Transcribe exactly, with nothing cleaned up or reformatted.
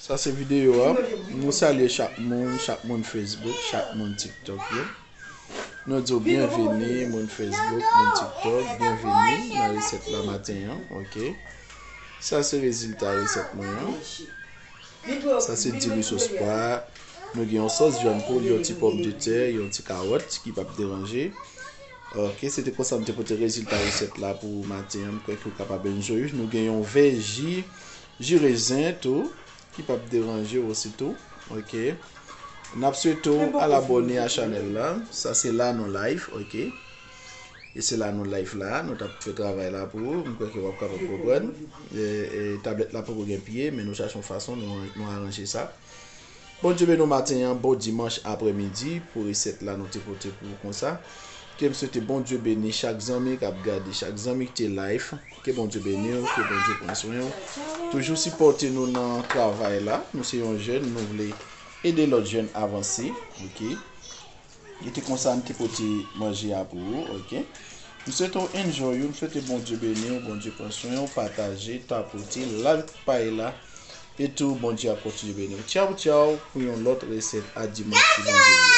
Sa se videyo a. Nou salye chak moun, chak moun Facebook, chak moun TikTok yo. Nou di w byenveni, moun Facebook, moun TikTok, byenveni nan resèt la maten an, oke. Sa se rezilta resèt mwen an. Sa se diri sos pwa. Nou gen yon sòs vyann poul, yon ti pòmdetè, yon ti kawòt ki p ap deranje. Oke, se te konsa m te pote rezilta resèt la pou maten an. M kwè ke w kapab enjoy. Nou gen yon vè ji, ji rezen tou, ki p ap deranje w osi tou. Oke. N ap swete w al abòne a chanèl la. Sa se la nou live, oke. E se la nou live la, nou t ap fè travay la pou ou. M kwè ke w ap kapab konprann. E, e, tablèt la poko gen pye, men nou chache yon fason, nou, nou aranje sa. Bondye beni w maten an, bon dimanch aprèmidi pou resèt la nou te pote pou ou konsa. Ke m swete Bondye beni chak zanmi k ap gade, chak zanmi ki te live. Ke Bondye beni w, ke Bondye pran swen w. Toujou sipòte nou nan travay la. Nou se yon jèn, nou vle ede lòt jèn avanse. Oke. Li te konsa m te pote manje a pou ou, oke. M swete w enjoy ou, m swete Bondye beni w, Bondye pran swen w, pataje, tapote, like paj la. E tou, Bondye ap kontinye beni w. Tchaw, tchaw, pou yon lòt resèt a dimanch si Bondye vle.